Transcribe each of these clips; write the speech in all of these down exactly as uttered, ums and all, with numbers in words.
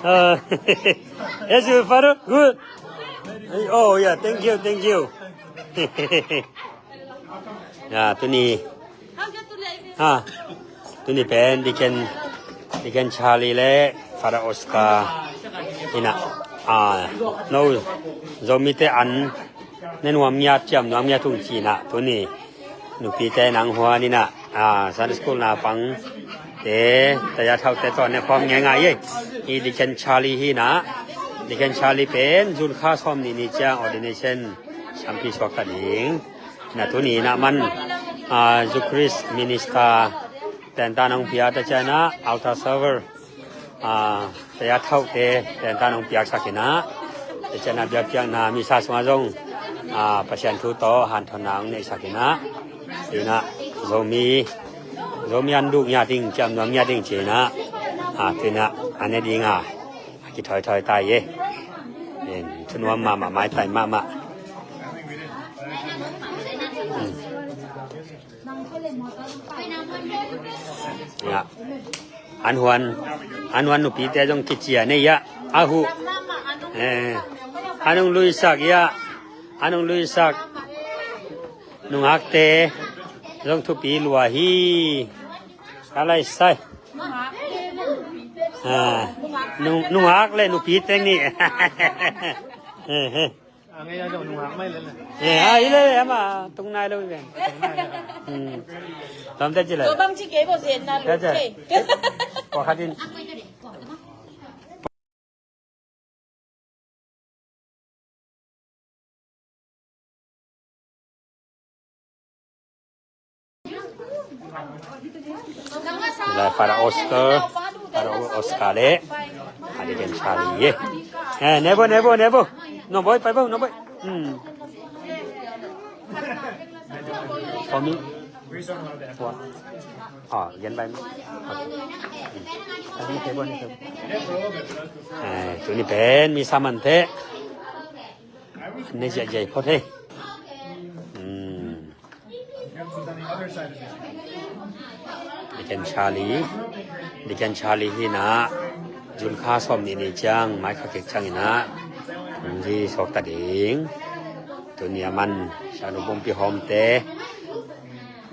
Uh, yes, you, Father. Good. Oh, yeah. Thank you. Thank you. Ya, tuni. Ha. Tuni pen Deacon, Deacon Charlie le Father Oscar ina. Ah, no. Zomite an ne nuam ngiat, ciam nuam ngiat tung ci ina. Tuni nupite nang huan ina. Ah, Sunday school naupang te, taya thau te tawh ne khawm ngei ngai ei. Hi Deacon Charlie hi ina. Deacon Charlie pen June kha sawm nih ni ciang ordination siampi suak ta ding. Na tuni na man, ah, Jew Christ minister tenta nong pia ta ciana altar server, ah, taya thau te tenta nong piak sakina. Ta ciana biak piak na misa sunga zong, ah, Pasian thu to han thon nang nei sakina. Ina Zomi, Zomi an duk nya ding, ciam nuam nya ding cina. Ah, tina ane dinga. A kithoi thoi tai ye. Thunuam mahmah, maitai mahmah. Ya. An huan, an huan nupite zong kicia nei ya. Ahu. Eh. Anung luisak ya. Anung luisak. Nungakte zong thupi lua hi. Ka lai sai. Ah, nung, nungak le nupi teng ni. Eh, eh. Ah, i le le ama tung nai lo i ven. Hmm. Tam te ci le. Ko bang ci ke bo zen na lu ce. Ko khatin. Lai Father Oscar, Father Oscar le. Adi ken Charlie ye. Eh, nebo, nebo, nebo. No boy, pai bo, no boy. Hmm. For me. What? Ah, yan bai. Okay. Hmm. Tuni pen misa man te. Ne jai jai phot he. Hmm. Deacon Charlie, Deacon Charlie hi na, June kha sawm nih ni ciang, mai kha kik ciang ina, hong hi suak ta ding. Tuni a man, sianu pumpi hawm te.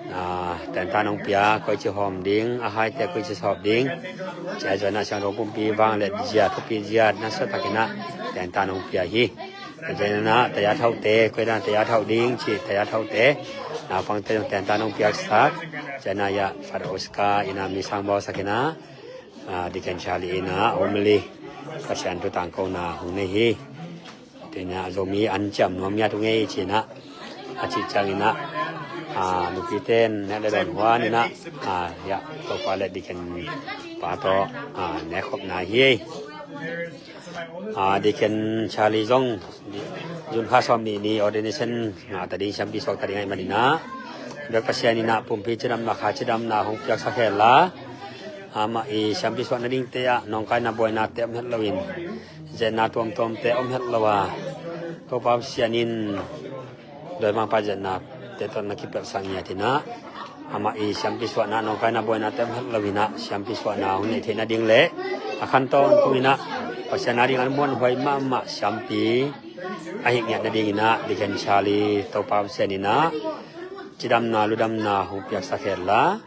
Ah, tenta nong pia, koi ci hawm ding, a hai te koi ci sawp ding. Cia zuan a sianu pumpi vang le zia, thupi zia, na sa tak ina, tenta nong pia hi. Cia na, taya thau te, koi na taya thau ding, ci taya thau te. Naupang te zong tenta nong piak sak. Cia na ya, Father Oscar, ina mi sang bawl sak ina. Ah, Deacon Charlie ina, homily. Pasian thu tangko na hong nei hi. Tina Zomi an ciam nuam ngiat uh ngei cina. A ci ciang ina, ah, nupi ten nek le don huan ina, ah, ya, Topa le Deacon pa to, ah, nek khop na hi. Ah, Deacon Charlie zong, June kha sawm nih ni ordination, ah, ta ding siampi suak ta ding ai man ina. Bek Pasian ina pumpi cidamna kha cidamna hong piak sak hen la. Amah i siampi suak na ding te ah, nongkaina buaina te om het lo in. Zetna tuamtuam te om het lo a, Topa Pasian in doi mangpa zetna te tawh na kipelh sang ngiat ina, amah i siampi suahna nongkaina buaina te om het lo ina, siampi suahna hong neih theih nading le a khan tawntung ina, Pasian a ding an muanhuai mahmah siampi a hih ngiat nading ina, Deacon Charlie Topa Pasian ina cidamna ludamna hong piaksak hen la,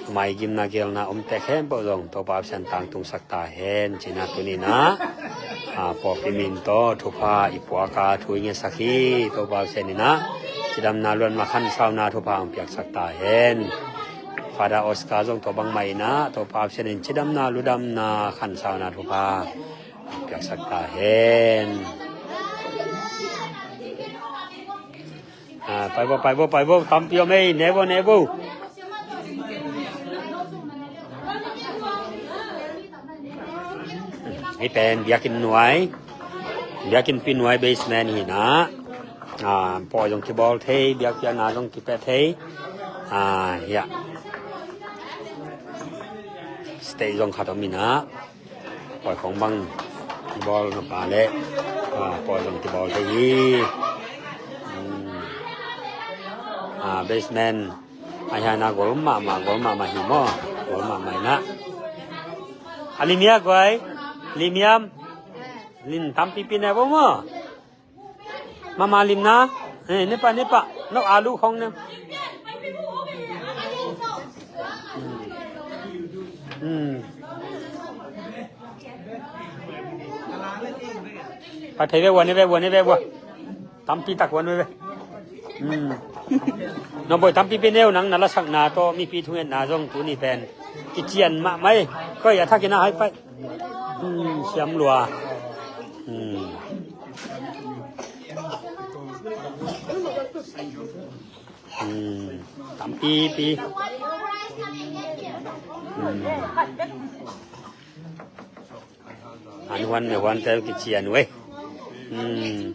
maigimna gelna omte khempeuh zong Topa Pasian tangtungsak ta hen cina tuni ina, ah, pawlpi min tawh thupha i puak a thu i ngetsak hi. Topa Pasian ina cidamna ludamna khansauna thupha hong piaksak ta hen. Father Oscar zong tua bangmah ina Topa Pasian in cidamna ludamna khansauna thupha piaksak ta hen. Ah, pai bo, pai bo, pai bo, tampi om ei, nebo, nebo. Hih pen biakinn nuai, biakinn pi nuai basement hi na. Ah, pawi zong kibawl thei, biakpiakna zong kipia thei. Ah, hiah stage zong khat om hi na. Pawi khong bang kibawl na pa le, ah, pawi zong kibawl thei hi. Hmm. Ah, basement. Ai ha na gol mahmah, gol mahmah hi maw. Gol mahmah hi na. A lim hia guai? Lim hiam? Lim tampipi ne vo maw. Mama lim na. Eh, ne pah, ne pah. No alu khong ne. Hmm. Pha thei ve, wan ve, wan ve, wan. Tampi tak wan ve. Hmm. No boi tampipi neu, nang na lasakna tawh mipi thungetna zong tuni pen kician mahmah ei. Koi a thakin a hai pai. Hmm, siam lua. Hmm. Hmm. Tampipi. Hmm. An huan me huan te kician ve. Hmm.